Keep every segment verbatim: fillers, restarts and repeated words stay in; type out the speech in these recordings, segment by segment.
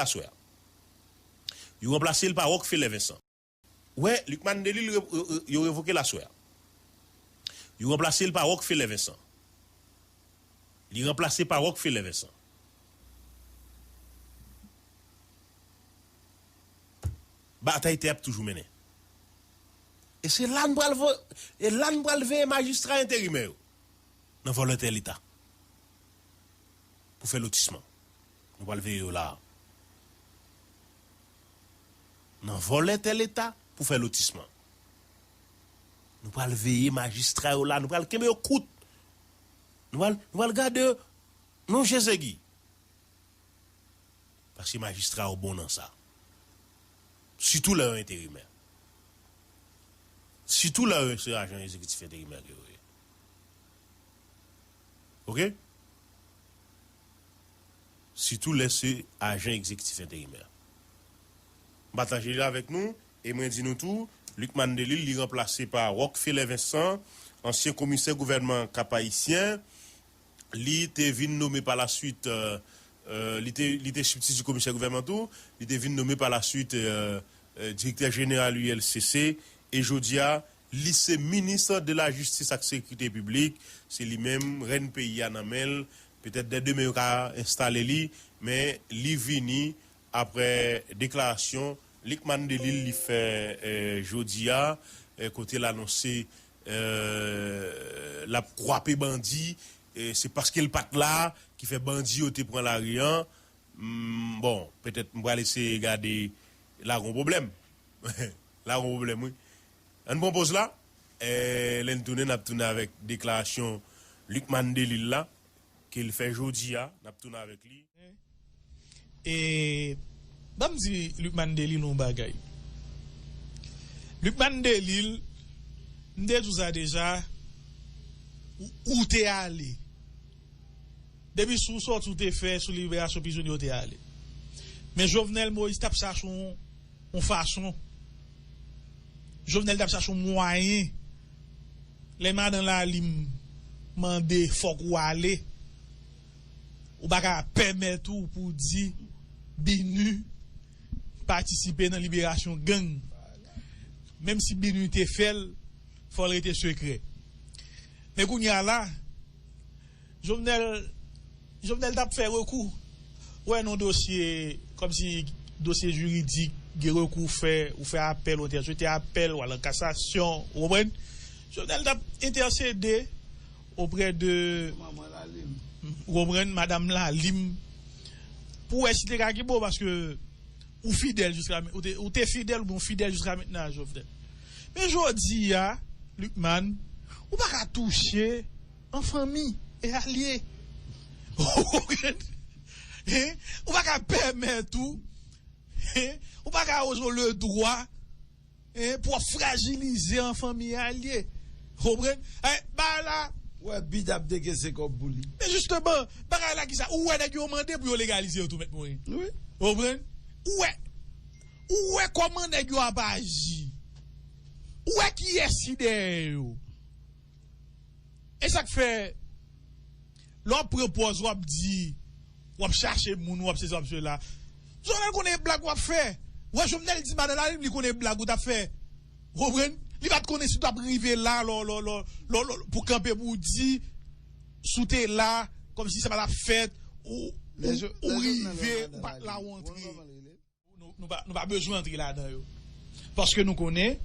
aswè a. Yo ranplase l pa Rockfeller Vincent. Wè, Lucmane Delille re- re- re- yo revoke l aswè a. Yo ranplase l pa Rockfeller Vincent. Li ranplase pa Rockfeller Vincent. Batay tè ap toujou mennen. E se la n pral vo- e la n pral veye majistra enterimè yo nan vòlè tè leta pou fè lotisman. Nou pral veye yo la. Nan vòlè tè leta pou fè lotisman. Nou pral veye majistra yo la, nou pral kenbe yo kout. Nou pral, nou pral gade yo nan je zegi. Paske majistra yo bon nan sa. Sitou lè yo enterimè. Sitou lè yo se ajan egzekitif enterimè ke yo ye. Oke? Sitou lè se ajan egzekitif enterimè. M pataje li avèk nou, e mwen di nou tou, Lucmane Delille, li ranplase pa Rockfeller Vincent, ansyen komisè gouvènman Kap Ayisyen, li te vin nome pa la suit, euh, euh, li te, li te sibtiti komisè gouvènman tou, li te vin nome pa la suit, euh, euh, direktè jeneral U L C C, e jodi a, li se minis de la jistis ak sekirite piblik, se li menm, rèn peyi a nan men l, petèt dè demen yo ka enstale li, men li vini aprè deklarasyon Lucmane Delille li fè, euh, jodi a, euh, kote l anonse, euh, l ap kwape bandi, euh, se paske l pa t la ki fè bandi yo te pran lari an. Hmm, bon, petèt m pral eseye gade la gon pwoblèm. La gon pwoblèm, wi. Ann pran poz la. Eh, lè n tounen, n ap tounen avèk deklarasyon Lucmane Delille la, ke l fè jodi a. N ap tounen avèk li. E ban m di Lucmane Delille yon bagay. Lucmane Delille, m te di w sa deja, ou, ou te ale. Depi sou sòti ou te fè sou liberasyon prizonye, ou te ale. Men Jovenel Moïse t ap chache yon, yon fason. Jovenel t ap chache yon mwayen. Lè madan Lalim mande fòk ou ale, ou pa ka pèmèt ou pou di BINUH patisipe nan liberasyon gang. Menm si BINUH te fè l, fò l rete sekrè. Men kounye a la, Jovenel, Jovenel t ap fè rekou. Ou wè nan dosye, kòmsi dosye jiridik, gen rekou ou fè, ou fè apèl, ou entèsete apèl, ou al an kasasyon, ou konprann? Jovenel t ap entèsede oprè de, ou konprann, madanm Lalim, pou wè si te ka gen bon, paske ou fidèl jiska, ou te, ou te fidèl, oubyen ou fidèl jiska mentnan a Jovenel. Men jodi a, Lucmane, ou pa ka touche an fanmi e alye. Ou konprann? Hein? Ou pa ka pèmèt ou, hein? Ou pa ka ozon le dwa, hein, pou w ap frajilize an fanmi e alye. Ou konprann? Eh, ba la. Ou wè, BINUH ap dekese kòb pou li. Men jisteman, bagay la ki sa? Ou wè nèg yo mande pou yo legalize yo tou, Mèt Morin. Wi. Ou konprann? Ou wè, ou wè kòman nèg yo ap aji. Ou wè kiyès ki dèyè yo. E sa k fè, lè w ap pran pòz, w ap di, w ap chache moun, w ap sesi, w ap sela. Jovenel konnen e blag w ap fè. Wè, Jovenel di madan Lalim, li konnen e blag ou t ap fè. Ou konprann? Li pa t konnen si w t ap rive la, lò, lò, lò, lò, lò, pou kanpe, pou w di, si w te la, kòmsi sa pa t ap fèt, ou, ou, ou rive, ou pa t la, ou antre. Nou, nou pa, nou pa bezwen antre ladan yo. Paske nou konnen,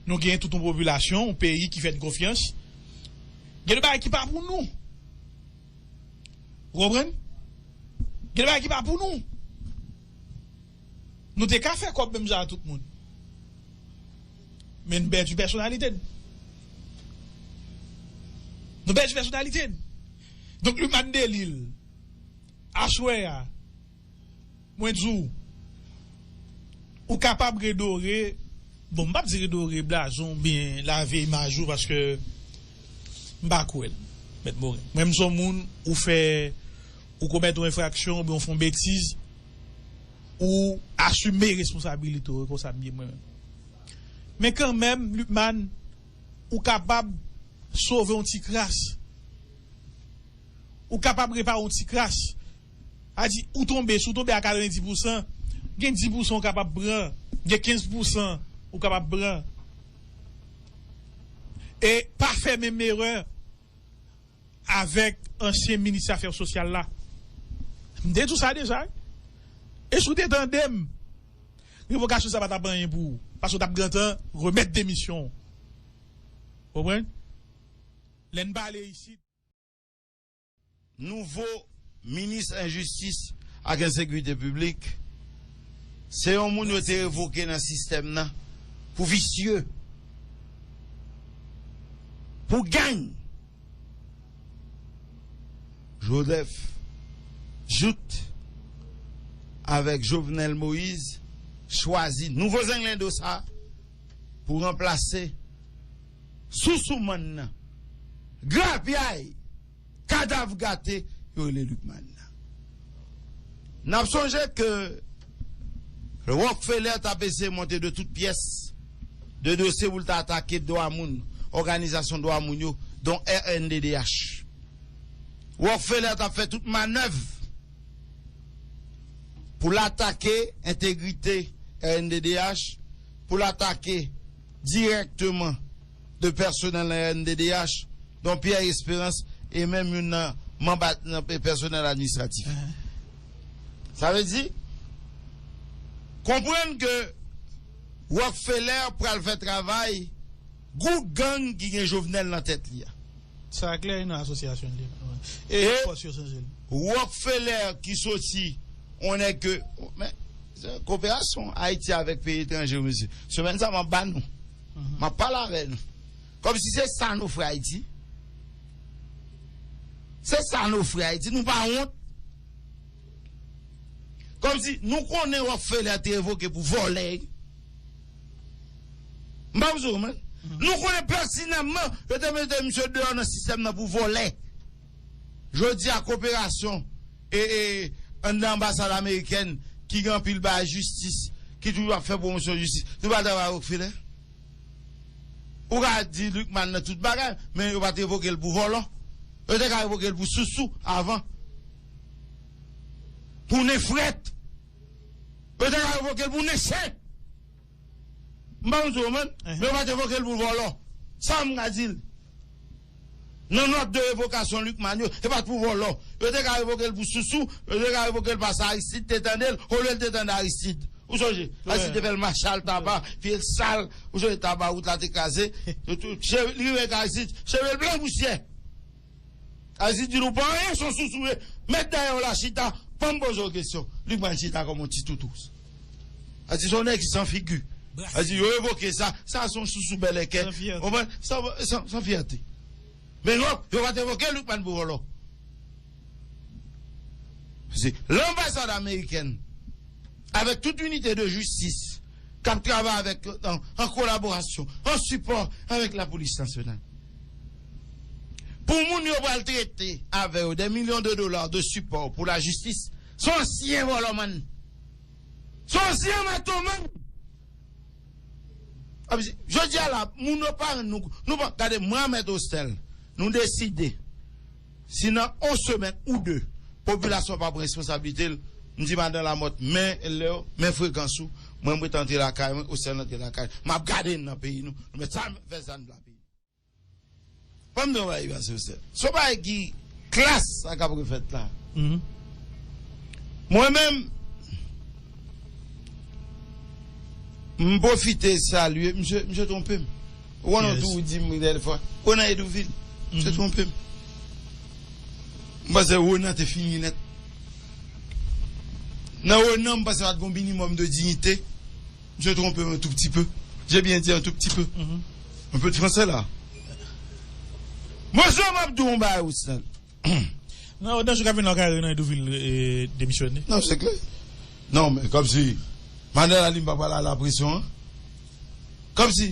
nou gen tout yon popilasyon, yon peyi ki fè n konfyans. Gen de bagay ki pa pou nou. Ou konprann? Gen de bagay ki pa pou nou. Nou te ka fè kòb menm jan ak tout moun. Men n pèdi pèsonalite n. Nou pèdi pèsonalite n. Donk, Lucmane Delille, aswè a, mwen di w, ou kapab redore, bon, m p ap di redore blaze w oubyen lave imaj ou, paske m pa kwè l, Mèt Morin. Mwen, m se yon moun, ou fè, ou komèt yon enfraksyon oubyen ou fè yon betiz, ou asime responsabilite w, e konsa m ye mwen menm. Men kanmenm, Lucmane, ou kapab sove yon ti kras. Ou kapab repare yon ti kras. A di, ou tonbe, si w tonbe a katrevenndis pousan, gen dis pousan ou kapab pran, gen kenz pousan ou kapab pran. E pa fè menm erè avèk ansyen minis afè sosyal la. M te di w sa deja, wi. E si w te tande m, revokasyon sa pa t ap anyen pou ou. Paske w t ap gentan remèt demisyon w. Konprann? Lè n pale isit. Nouvo minis enjistis ak ensekirite piblik, se yon moun yo te revoke nan sistèm nan pou visye, pou gang. Joseph joute avèk Jovenel Moïse chwazi nouvo zenglendo sa pou ranplase sousoumann nan, grapyay, kadav gate yo rele Lucmane nan. N ap sonje ke Rockefeller t ap eseye monte de tout pyès de dosye pou l ta atake dwa moun, òganizasyon dwa moun yo, don R N D D H. Rockefeller t ap fè tout manèv pou l atake entegrite R N D D H, pou l atake dirèkteman de pèsonèl nan R N D D H, don Pierre Espérance e menm youn nan manm nan pèsonèl administratif. Sa vle di, konprann ke Rockefeller pral fè travay gwoup gang ki gen Jovenel nan tèt li a. Sa klè nan asosyasyon li. E fòs yo chanje l. Rockefeller ki soti, on nèg ke, men, koperasyon Ayiti avèk peyi etranje, mesye. Semèn sa, m ap ba nou. M ap pale avè nou. Kòmsi se sa nou fè Ayiti. Se sa nou fè Ayiti. Nou pa wont. Kòmsi nou konnen Rockefeller te revoke pou vòlè. M pa bezwen konprann. Nou konnen pèsinèlman, yo te mete misye deyò nan sistèm nan pou vòlè. Jodi a, koperasyon e, e anndan anbasad amerikèn ki gen anpil bagay jistis, ki toujou ap fè pwomosyon jistis. Nou pa travay Rockefeller. Ou ka di Lucmane nan tout bagay, men yo pa te revoke l pou vòlò. Yo te ka revoke l pou sousou avan. Pou nen frèt. Yo te ka revoke l pou nen chen. M pa konn si w konprann, men yo pa te revoke l pou vòlò. Sa m ka di l. Nan nòt de revokasyon Lucmane yo, e pa t pou vòlò. Yo te ka revoke l pou sousou, yo te ka revoke l paske Aristide te tande l, olye l te tande Aristide. Ou sonje? Aristide te fè l machal taba, pye l sal, ou sonje taba wout la te kraze. Yo tou, cheve, li rive ka Aristide, cheve l plen pousyè. Aristide di l ou pa anyen, se yon sousou w ye. Mèt dèyè w la chita, pa m poze w kesyon. Lucmane chita kòm yon ti toutous. Aristide se yon nèg ki san figi. Aristide yo revoke sa, sa se yon sousou bèlèkè. San fyète. Ou konprann? San, san, san fyète. Men non, yo pa te revoke Lucmane pou vòlò. Se lanbasad amerikèn, avèk tout inite de jistis, k ap travay avèk, an, an kolaborasyon, an sipò avèk lapolis nasyonal. Pou moun yo pral trete avè yo de milyon de dola de sipò pou lajistis, se yon ansyen vòlòmann. Se yon ansyen matomann. Jodi a la, moun yo pa rann nou, nou pa, gade, mwen a Mèt Ostèl, nou deside, si nan yon semèn ou de, popilasyon pa pran responsablite l, m di madan Lamòt, men lè w, men frekans ou, mwen m ret antre lakay mwen, Ostèl antre lakay l. M ap gade n nan peyi nou, nou mèt sa fè sa n vle peyi. Ban m di yon bagay, pase Ostèl. Se yon bagay ki klas sa k ap refèt la. Mwen menm, m pwofite salye, misye, misye twonpe m. Ou konnen tou ou di m yon dènye fwa, ou nan Edouvil. Misye twonpe m. M panse Renan te fini nèt. Nan Renan, m panse pa t gen yon minimòm de diyite. Misye twonpe m un tout petit peu. J'ai bien dit un tout petit peu. Un peu de français là. Mwen sèlman ap di w yon bagay, Wisnel. Non, nan jou k ap vini la, w ka rele nan Edouvil, e, demisyone. Non, se klè. Non, men kòmsi Manel Alim pa pral al la presyon an. Kòmsi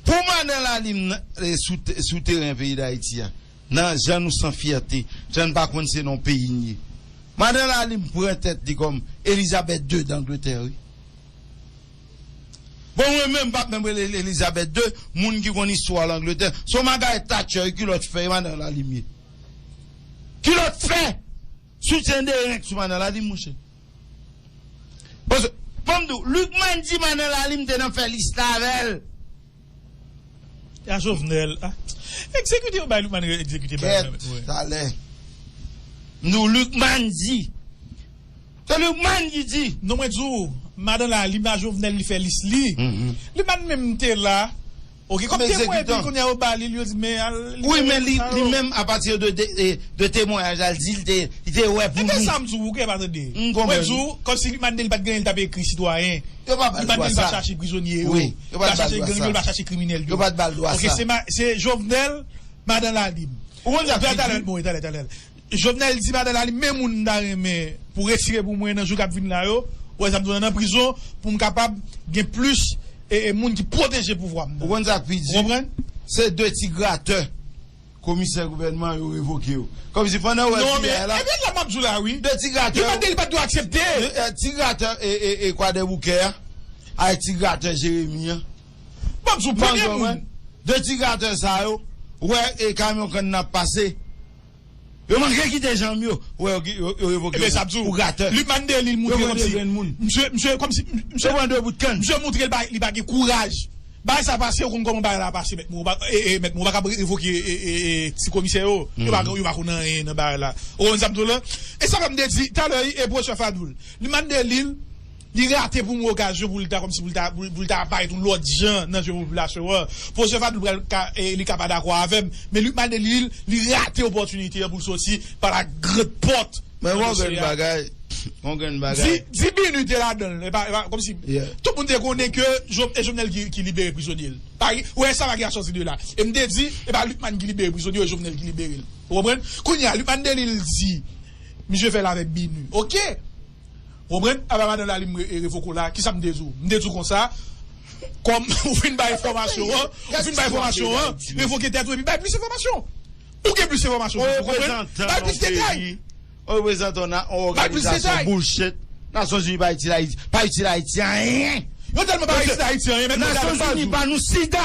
pou Manel Alim nan, e, sou, sou teren peyi Dayiti a, nan jan nou san fyète, jan n pa konn se nan yon peyi n ye. Manel Alim pran tèt li kòm Elizabeth de d'Angleterre, wi. Bon, mwen menm, m p ap menm rele l Elizabeth de, moun ki konn istwa Langletè. Se yon Margaret Thatcher, kilòt fè, Manel Alim ye. Kilòt fè! Soutyen de renk sou madan Lalim, monchè. Paske, ban m di w, Lucmane di madan Lalim te nan fè lis la avè l. A Jovenel. A. Egzekite yo bay Lucmane egzekite bay. Kèt, talè. M di w, Lucmane di. Se Lucmane ki di. Non, mwen di w, madan Lalim a Jovenel li fè lis li. Lucmane menm te la. Ok, kòm temwen, epi kounye a yo ba li l, yo di, men al. Wi, men li, li menm, apati de, de, de temwayaj la, li di li te, li te wè pou nou. Ebyen, sa m di w, ou gen pa tande. M konprann. Mwen di w, kòmsi Lucmane li pa t gen anyen l t ap ekri sitwayen. Yo pa ba l dwa sa. Li pa t gen l pa chache prizonye yo. Wi, yo pa t ba l dwa sa. Li pa chache kriminèl yo. Yo pa t ba l dwa sa. Ok, se ma, se Jovenel, madan Lalim. Ou konn sa ki di? Talè, talè, talè. Jovenel di madan Lalim, men moun m ta renmen pou retire pou mwen nan jou k ap vini la yo, ou wè sa m di w lan, nan prizon, pou m kapab gen plis e, e moun ki pwoteje pouvwa m nan. Ou konn sa k pi di? Ou konprann? Se de ti gratè komisè gouvènman yo revoke yo. Kòmsi pandan w wè piyay la. Non, men, ebyen, la m ap di w la, wi. De ti gratè. Li pa t, li pa t dwe aksepte. De, e, ti gratè e, e, e Kwadèboukè a, avèk ti gratè Jeremi an. Ban m di w, premye moun. De ti gratè sa yo, wè, e kamyon kann nan ap pase. Yo manke kite janm yo. Wè, yo, yo, yo revoke yo pou gratè. Lucmane Delille montre kòmsi. Yo pran de grenn moun. Misye, misye, kòmsi, misye pran de bout kann. Misye montre li pa, li pa gen kouraj. Bagay sa pase, ou konn kòman bagay la pase, mèt mwen. Ou pa, e, e, mèt mwen, ou pa ka revoke, e, e, e, ti komisè yo. Yo pa, yo pa konn anyen nan bagay la. Ou konn sa m di w la? E sa fè m te di, talè, e, pwofesè Fadoul. Lucmane Delille, li rate pou mwen okazyon pou l ta kòmsi pou l ta, pou, pou l ta parèt yon lòt jan nan je popilasyon an. Pwofesè Fadoul pral ka, e, li ka pa dakò avè m, men Lucmane Delille, li rate opòtinite an pou l soti pa la grand pòt. Men yon grenn bagay, yon grenn bagay. Di, di Binuh te ladan l, e pa, e pa, kòmsi tout moun te konnen ke Jo-, e Jovenel ki, ki libere prizonye l. Pa, ou wè sa pa gen a sòti de la. E m te di, e pa Lucmane ki libere prizonye yo, e Jovenel ki libere l. Ou konprann? Kounye a, Lucmane Delille di, misye fè l avèk Binuh. Ok. Ou konprann? Apa madan Lalim re-, e, revoke w la, kisa m te di w? M te di w konsa, kòm ou fin bay enfòmasyon an, ou fin bay enfòmasyon an, revoke tèt ou epi bay plis enfòmasyon. Ou gen plis enfòmasyon, ou konprann? Bay plis detay. Ou reprezantan yon òganizasyon bullshit. Nasyonzini pa itil Ayiti, pa itil Ayiti anyen. Yo tèlman pa itil Ayiti anyen, men Nasyonzini ba nou sida.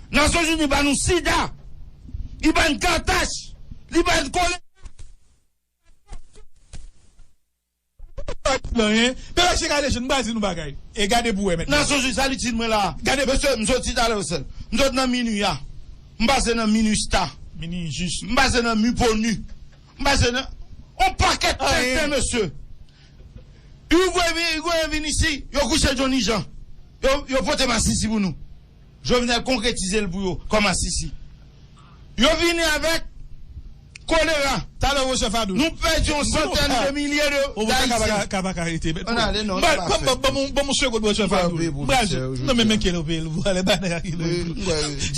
Nasyonzini ba nou sida. Li ba n katach. Li ba n kolera. Anyen. Pèpè, se gade, m pral di nou bagay. E gade pou wè mentnan. Nasyonzini, sa l itil mwen la? Gade. Mesye, m soti talè, sèl. M sot nan minui a. M pase nan Minustah. Minijis. M pase nan Muponu. M pase nan yon pakèt tenten, mesye. Hugo vin, Hugo vin isi, yo kouche Johnny Jean. Yo, yo pote masisi pou nou. Jovenel konkretize l pou yo kòm masisi. Yo vini avèk kolera. Talè, pwofesè Fadoul. Nou pèdi yon santèn de milye de Ayisyen. Ou pa ka, ka, ka, pa ka rete. Ann ale, non, nou pa fè. Ban m, ban m, ban m yon segonn, pwofesè Fadoul. M pral di w. Non, men, men, kele w peye l pou ale, ba nèg la kile w.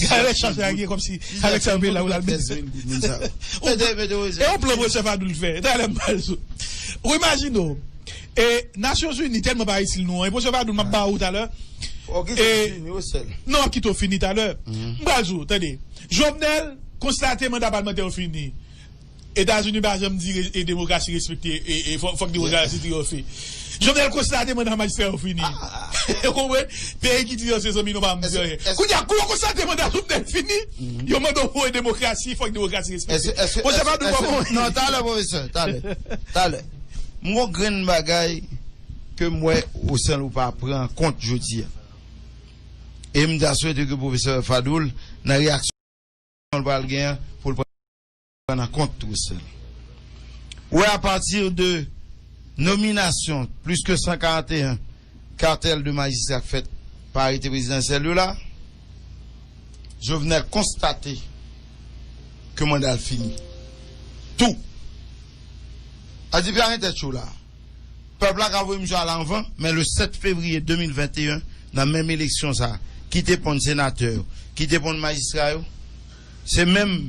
Gade chanje a gen kòmsi avèk sa yo peye la, ou la l bese. E yon plan pwofesè Fadoul fè. Talè, m pral di w. Ou imajine w. E Nasyonzini tèlman pa itil nou an. E pwofesè Fadoul, m ap ba ou talè. Fò w kite w fini, w sèl. Non, m ap kite w fini talè. M pral di w, tande. Jovenel konstate manda palmantè yo fini. Etazini pa janm di re-, e demokrasi respekte, e, e fò, fòk demokrasi triyonfe. Jovenel konstate manda majistra yo fini. Ou konprann? Peyi ki di yo se zanmi nou pa janm di anyen. Kounye a, kou yo konstate manda Jovenel fini, yo mande w pou demokrasi, fòk demokrasi respekte. Pwofesè Fadoul, kòman w ye? Non, talè, pwofesè, talè. Talè. M gon grenn bagay ke m wè ou sèl ou pa pran kont jodi a. E m ta swete ke pwofesè Fadoul, nan reyaksyon l pral gen an, pou l pran nan kont tou sèl. Ou wè, apati de nominasyon plis ke san karant e en katèl de majistra k fèt pa arete prezidansyèl yo la, Jovenel konstate ke manda l fini. Tou. A di, pa gen tèt cho la. Pèp la ka voye misye al anvan, men le sèt fevriye de mil venteyen, nan menm eleksyon sa, ki te ponn senatè yo, ki te ponn majistra yo, se menm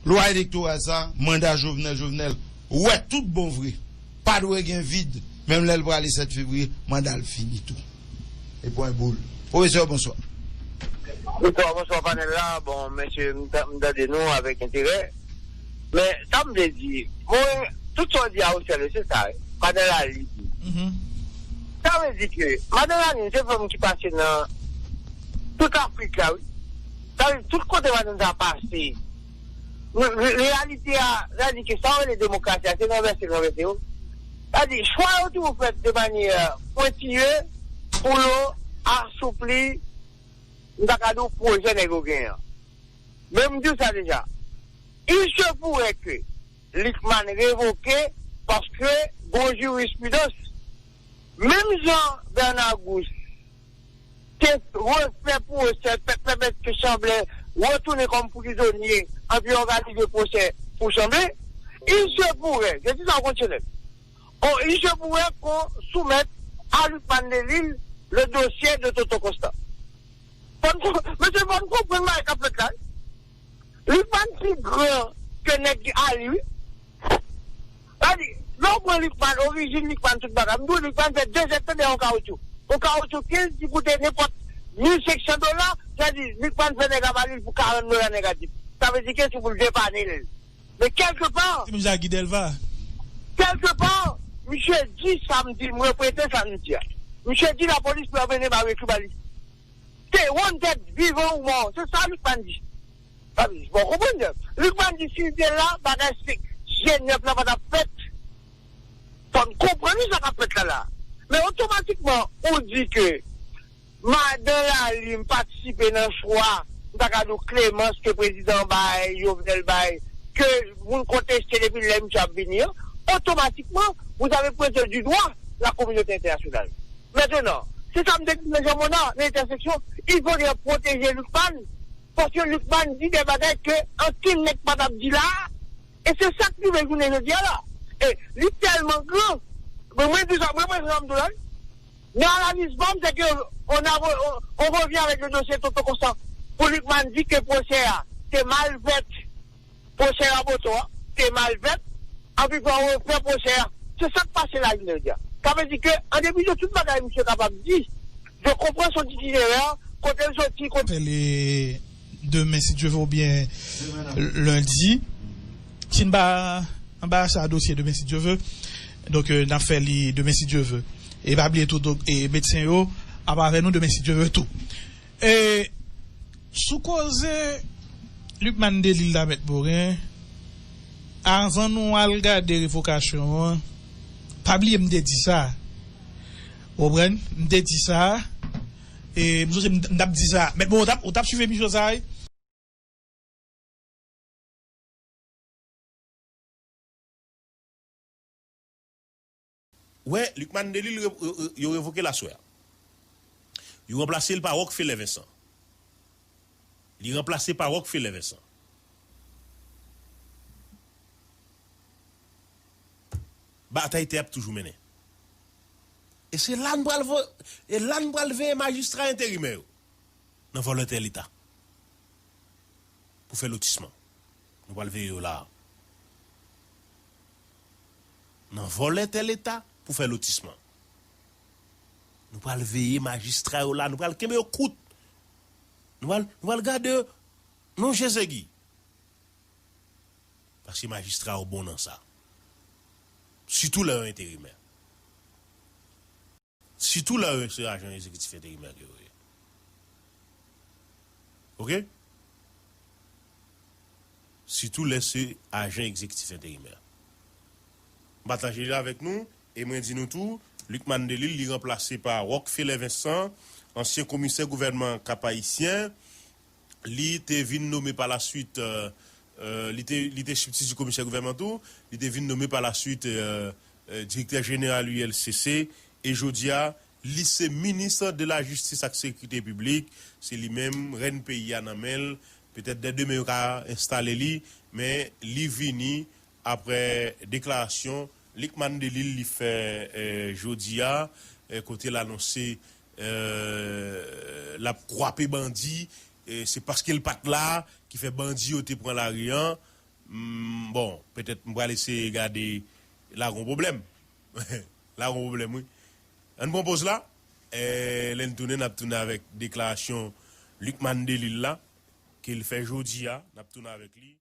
lwa elektoral sa, manda Jovenel, Jovenel, wè tout bon vre, pa dwe gen vid, menm lè l prale sèt fevriye, manda l fini tou. E pwen boul. Pwofesè, bonswa. Bonswa, bonswa panèl la. Bon, mesye, m ta-, m tande nou avèk enterè. Men, sa m vle di, mwen, tout sa w di a, ou sèl, se sa, panèl la li di. Sa vle di ke madan Lalim se fanm ki pase nan tout Afrik la, wi. Sa vle di, tout kote madanm sa pase, Re- re- Reyalite a, sa di ke sa w rele demokrasi a, se ranvèse, ranvèse yo. Sa di, chwa yo toujou fèt de manyè pwentiye pou yo asoupli, m ta ka di w, pwojè nèg yo genyen an. Men m di w sa deja, il se pourrait que Lucmane revoke paske gon jirispidans. Menm jan Bernard Gousse te refè pwosè, pè- pèmèt ke Chanblè retounen kòm prizonye, anpi òganize pwosè pou Chanblè, il se pourrait, je dis ça au conditionnel, oh, il se pourrait qu'on soumette à Lucmane Delille le dossier de Toto Constant. Fò n kon- mesye, fò n konprann bagay k ap fèt la. Lucmane pi gran ke nèg a li, wi. Sa di, lè w pran Lucmane, orijin Lucmane, tout bagay. M di w, Lucmane fè de zèk tan dèyè yon kawotchou. Yon kawotchou kenz ki koute nenpòt mil senk san dola, sa di, Lucmane fè nèg a ba li l pou karant dola nèg a di. Sa vle di ke se pou l depane l. Men kèlkepa, Se menm jan ak Guy Delva. Kèlkepa, misye di sa m di, m repete sa m di a. Misye di lapolis pou yo mennen ba yo ekri ba li. Se wanted, vivan ou mò. Se sa Lucmane di. Sa vle di, bon, konprann, Lucmane di si l te la, bagay se G nèf la pa t ap fèt. Fò n konprann wi sa k ap fèt la la. Men otomatikman, ou di ke madan Lalim patisipe nan chwa, m ta ka di w, Clémence ke prezidan bay, Jovenel bay, ke moun konteste depi lè misye ap vini an, otomatikman, vous avez pointé du doigt la communauté internationale. Maintenant, se sa m te di nan Jean Monard, nan entèseksyon, il faudrait protéger Lucmane, paske Lucmane di de bagay ke ankenn nèg pa t ap di la a, e se sa k rive jounen jodi a la. E li tèlman gran, mwen, mwen di sa, mwen, mwen, sa m di w la, wi. Men analiz pa m, se ke on a, on, on revient avec le dossier Toto Constant. Pou Lucmane di ke pwosè a te mal fèt, pwosè Raboto a te mal fèt, anpi fè on refè pwosè a. Se sa k pase la jounen jodi a. Sa vle di ke, an depi de tout bagay misye kapab di, je comprends son itinerè, kote l soti, kote Fè li demen, si Dye vle, oubyen lendi. Si n pa anba sa dosye demen, si Dye vle, donk, euh, n ap fè li demen, si Dye vle. E pa bliye tou, donk, e medsen yo ap avè nou demen, si Dye vle tou. E sou koze Lucmane Delille la, Mèt Morin, avan nou al gade revokasyon an, pa bliye m te di sa. Ou konprann? M te di sa. E m sonje m, m t ap di sa. Mèt Morin, ou t ap, ou t ap swiv emisyon sa a, wi. Wè, Lucmane Delille, re- re- re- yo revoke l aswè a. Yo ranplase l pa Rockfeller Vincent. Li ranplase pa Rockfeller Vincent. Batay tè ap toujou mennen. E se la n pral vo- e la n pral veye majistra enterimè yo nan vòlè tè Leta pou fè lotisman. Nou pral veye yo la a. Nan vòlè tè Leta pou fè lotisman. Nou pral veye majistra yo la, nou pral kenbe yo kout. Nou pral, nou pral gade yo nan je zegi. Paske majistra yo bon nan sa. Sitou lè yo enterimè. Sitou lè yo se ajan egzekitif enterimè ke yo ye. Oke? Sitou lè se ajan egzekitif enterimè. M pataje li avèk nou, e mwen di nou tou, Lucmane Delille, li ranplase pa Rockfeller Vincent, ansyen komisè gouvènman Kap Ayisyen. Li te vin nome pa la suite, euh, euh, li te, li te sibtiti komisè gouvènman tou, li te vin nome pa la suite, euh, euh, direktè jeneral U L C C, e jodi a, li se minis de la jistis ak sekirite piblik, se li menm, rèn peyi a nan men l, petèt dè demen yo ka enstale li, men li vini aprè deklarasyon Lucmane Delille li fè, euh, jodi a, euh, kote l anonse, euh, l ap kwape bandi, euh, se paske l pa t la ki fè bandi yo te pran lari an. Hmm, bon, petèt m pral eseye gade, la gon pwoblèm. La gon pwoblèm, wi. Ann pran poz la. Eh, lè n tounen, n ap tounen avèk deklarasyon Lucmane Delille la, ke l fè jodi a. N ap tounen avèk li.